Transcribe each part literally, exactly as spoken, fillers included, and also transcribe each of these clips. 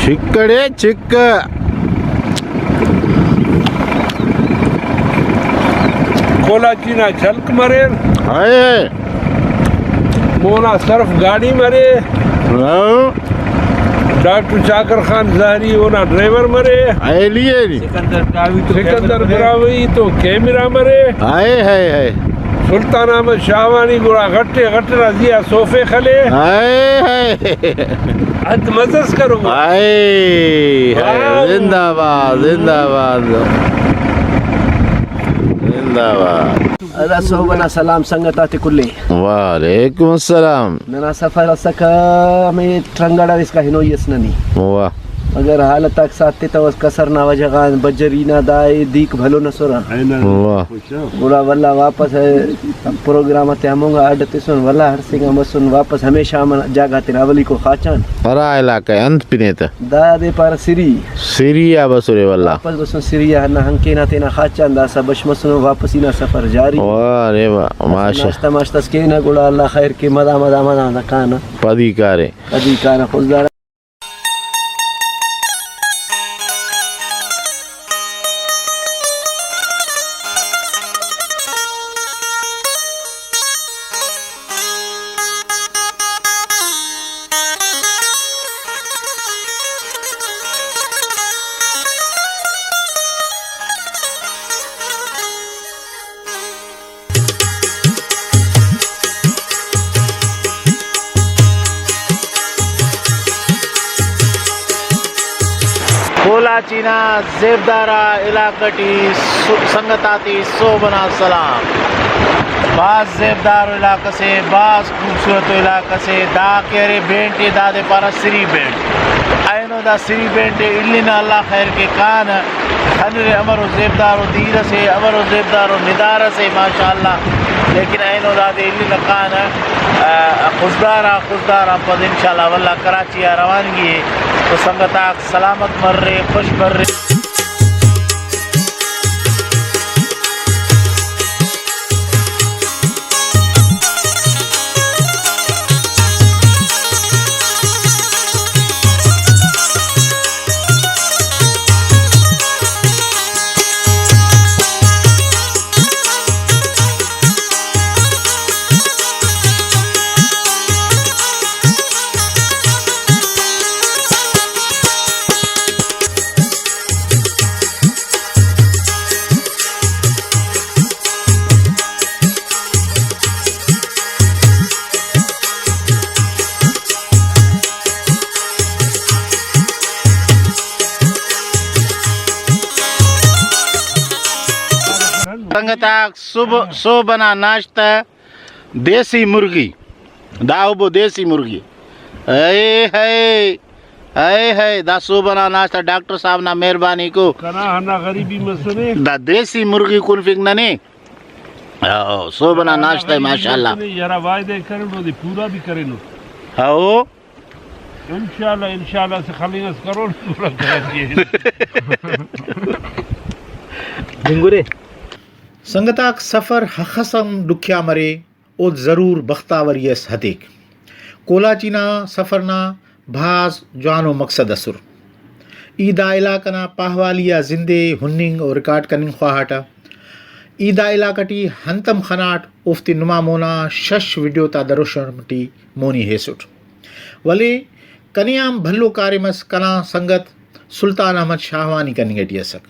چکڑے چک۔ کولاچی نا جھلک مریر۔ ہائے۔ مونا صرف گاڑی مرے۔ ہاں۔ ڈاکٹر چاکر خان زہری اونا ڈرائیور مرے۔ ایلی ایلی۔ سکندر براہوئی تو سکندر کیمرہ مرے۔ براہوئی تو کیمرہ مرے۔ ہائے ہائے ہائے۔ سلطان احمد شاہوانی گڑا غٹ غٹ نا زی آ صوفے خلے۔ ہائے ہائے۔ انت مزس کرو۔ ہائے ہائے۔ واہ۔ زندہ باد، زندہ باد۔ زندہ باد۔ ادا سہب ئنا سلام سنگت آتے کل ئے۔ وعلیکم السلام۔ ننا سفر اسکہ ہمے ٹرنگڑ ارے اسکا ہنوئی ئس ننے۔ واہ۔ مگر حالت آک ساتتوس کسر نا وجہ غان بجری نا دا ءِ دیک بھلن ئسرہ۔ واہ۔ گڑا ولدا واپس پروگرام آتے ہمونگا اڈ تسن، ولدا ہڑسینگا مسن، واپس ہمے شام جاگہ تینا اولیکو خاچان۔ ہرا علاقہ انت پنے تہ؟ دادے پارہ سری۔ سری آ بسرے ولدا۔ واپس بسن سری آ ہندا ہنکین آ تینا خاچان داسہ بش مسنو، واپسی نا سفر جاری۔ واہ رے واہ، ماشاء۔ ناشتہ ماشتہ اس کینہ، گڑا اللہ خیر کے، مدا مدا مدا مدا کانہ۔ پدی کارے۔ پدی کانہ خضدار۔ کولاچی نا زیبدارا علاقہ ٹی سو-، سنگت آتے سہب ئنا سلام۔ بھاز زیبدار علاقہ سے، بھاز خوبصورت علاقہ سے۔ دا کہ ارے بینٹ ءِ، دادے پارہ سری بینٹ۔ اینو دا سری بینٹ ءِ النہ، اللہ خیر کے کانہ۔ خنرے امر و زیبدار و دیر اسے، امر و زیبدار و ندارہ سے ماشاءاللہ۔ لیکن اینو دادے النہ کانہ، آ، خضدار آ، خضدار آن پد انشاءاللہ ولدا کراچی آ روانگی ءِ۔ تو سنگت آک سلامت مرے، خوش مرے۔ سنگت آک، صبح، صبح ئنا ناشتہ دیسی مرغی، دا ہبو دیسی مرغی۔ اے ہائے، اے ہائے، دا صبح ئنا ناشتہ ڈاکٹر صاحب نا مہربانی کو۔ کنا ہندا غریبی مسنے۔ دا دیسی مرغی کنفک ننے۔ او، صبح ئنا ناشتہ ءِ، ماشاءاللہ۔ یرا وعدہ ءِ کرینٹ، اودے پورا بھی کرینٹ۔ او۔ انشاءاللہ، انشاءاللہ سے خلنگ اس کرور پورا کرینٹ۔ دنگرے۔ سنگتاک، سفر ہخس ہم ڈکھیا مرے، اود ضرور بختاوری اس ہتیک۔ کولاچی نا سفر نا بھاز جوانو مقصد ئسر۔ ای دا علاقہ نا پاہوالی آ زندے ہننگ و ریکارڈ کننگ خواہٹہ۔ ای دا علاقہ ٹی ہنتم خناٹ، اوفتے نما مونا شش ویڈیو تا دروشم ٹی مونی ہیسٹ۔ ولے کنے آن بھلو کاریم اس کنا سنگت سلطان احمد شاہوانی کننگ ٹی اسک۔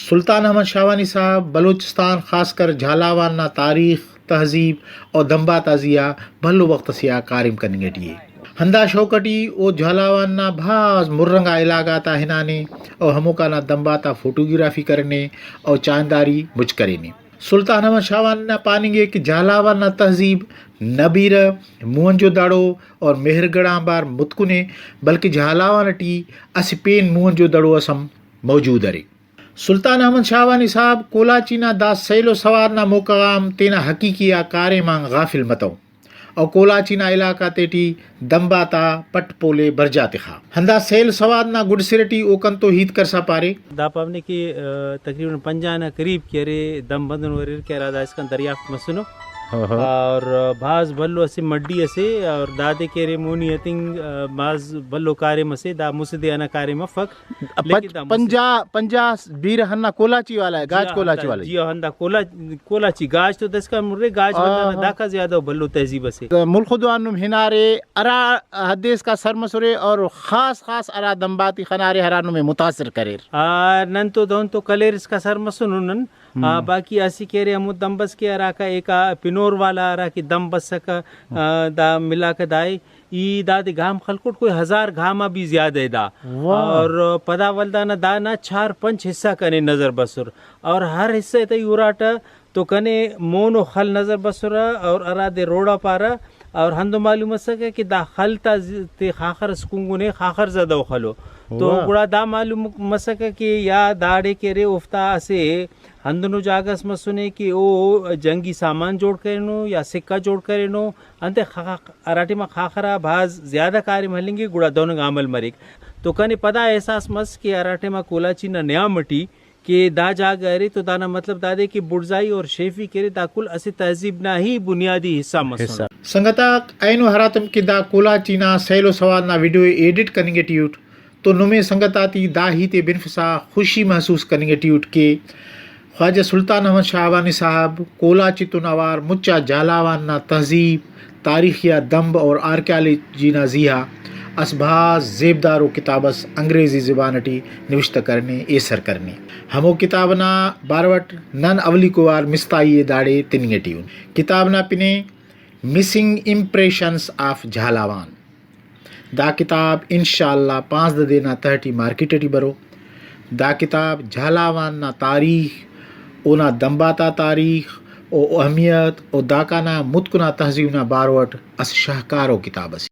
سلطان احمد شاہوانی صاحب بلوچستان، خاص کر جھالاوان نا تاریخ، تہذیب اور دمباتا زی آ بھلو وخت اسے آ کاریم کننگ ٹی ءِ۔ ہندا شوق ٹی او جھالاوان نا بھاز مُر رنگا علاقہ غاتا ہنانے اور ہموکا نا دمباتا فوٹوگرافی کرینے اور چاہنداری مچ کرینے۔ سلطان احمد شاہوان نا پاننگ ءِ کہ جھالاوان نا تہذیب نہ بیرہ موہنجو دڑو اور مہر گڑھ آنبار متکن ءِ، بلکہ جھالاوان ٹی اسہ پین موہنجو دڑو اس ہم موجود ارے۔ سلطان احمد شاہوانی صاحب کولاچی نا دا سیل و سواد نا موقع غا ہم تینا حقیقی آ کاریم آن غافل متو اور کولاچی نا علاقہ تیٹی دمب آتا پٹ پول ءِ برجا تخا۔ ہندا سیل سواد نا گڈسر ٹی او کنتو ہیت کرسا پارے۔ دا پاوہ نے کہ، آ، تقریباً پنجاہ نا قریب کہ ارے دمب ہندن اریر کہ ہرا دا اسکان دریافت مسنو۔ ہاں، ہاں۔ اور بھاز بھلو اسہ مڈی اسے، اور دادے کہ ارے مونی I think، آ، بھاز بھلو کاریم اسے، دا مسہ دے ئنا کاریم افک۔ لیکن پنج-، دا مسہ پنجاہ، پنجاہ بیرہ ہندا کولاچی والا ءِ، گاج جی ہاں، کولاچی ہندا، والا ءِ۔ جی ہاں، ہندا کولا-، کولاچی گاج تو داسکان مرے، گاج آ، ولدا نا ہاں۔ داکا زیادہ بھلو تہذیب اسے۔ ملخدوان نم ہنارے، ہرا حد اسکا سر مسرے اور خاص خاص ہرا دمب آتے خنارے ہرا نمے متاثر کریر۔ آ، نن تو دہن تو کلیر اسکا سر مسنن نن۔ آ، ہم۔ باقی اسہ کہ ارے ہمو دمب ئس کہ ہراکا ایکا پنور والا ہرا کہ دمب اسکہ، آ، دا ملاکہ دائے۔ ای دادے گام خلکٹ، کوئی ہزار گام آ بھی زیادہ ءِ دا۔ واہ۔ اور پدا ولدانا دانا چار پنچ حصہ کنے نظر بسر، اور ہر حصہ ءِ تہ ای اراٹہ تو کنے مون و خل نظر بسرہ، اور ہرادے روڑا پارہ، اور ہندن معلوم مسکہ کہ دا خل تا ز-، تے خاخر اس کنگنے، خاخر زدہ و خلو۔ تو واہ۔ گڑا دا معلوم مسکہ کہ یا داڑے کہ ارے اوفتا اسہ ہندنو جاگہ اس مسنے کہ او جنگی سامان جوڑ کرینو یا سکہ جوڑ کرینو، انتئے خا-، ہرا ٹائما خاخر آ بھاز زیادہ کاریم ہلنگک، گڑا دہننگا عمل مریک۔ تو کنے پدا احساس مس کہ ہرا ٹائما کولاچی نا نیام اٹی کہ دا جاگہ ارے تو دانا مطلب دادے کہ بڑزائی اور شیفی کہ ارے دا کل اسہ تہذیب نا ہی بنیادی حصہ مسنے۔ حصہ۔ سنگتاک، اینو ہراتم کہ دا کولاچی نا سیل و سواد نا ویڈیو ءِ ایڈٹ کننگ ٹی اٹ، تو نمے سنگت آتے دا ہیت ءِ بنفسا خوشی محسوس کننگ ٹی اٹ کہ خواجہ سلطان احمد شاہوانی صاحب کولاچی تون اوار مچا جھالاوان نا تہذیب، تاریخی آ دمب اور آرکیالوجی نا زیہا اسہ بھاز زیبدار و کتاب اس انگریزی زبان ٹی نوشتہ کرنے، ایسر کرنے۔ ہمو کتاب نا بارو اٹ نن اولیکو وار مستائی ءِ داڑے تننگ ٹی اُن۔ کتاب نا پن ءِ مسنگ امپریشنز آف جھالاوان۔ دا کتاب انشاءاللہ پانزدہ دے نا تہہ ٹی مارکیٹ ٹی برو۔ دا کتاب جھالاوان نا تاریخ، اونا دمب آتا تاریخ و اہمیت و داکان آ متکن آ تہذیب نا بارو اٹ اسہ شاہکارو کتاب اسے۔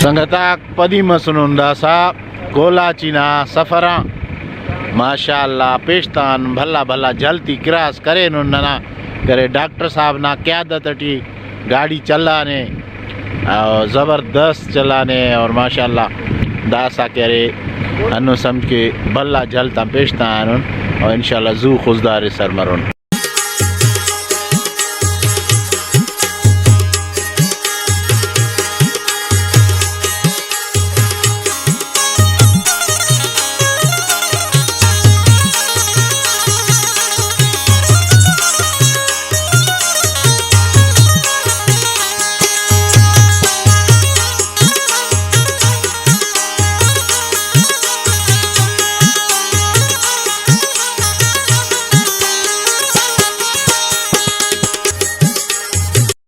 سنگتاک، پدی مسنن داسہ کولاچی نا سفر آن۔ ماشاءاللہ، پیشتان بھلا بھلا جھل تی کراس کرینن ننا، کرے ڈاکٹر صاحب نا قیادت ٹی گاڑی چلانے، اور زبردست چلانے، اور ماشاءاللہ داسہ کہ ارے ہندن سمجھ کہ بھلا جھل تان پیشتان ہنن، اور انشاءاللہ زو خضدار سر مرون۔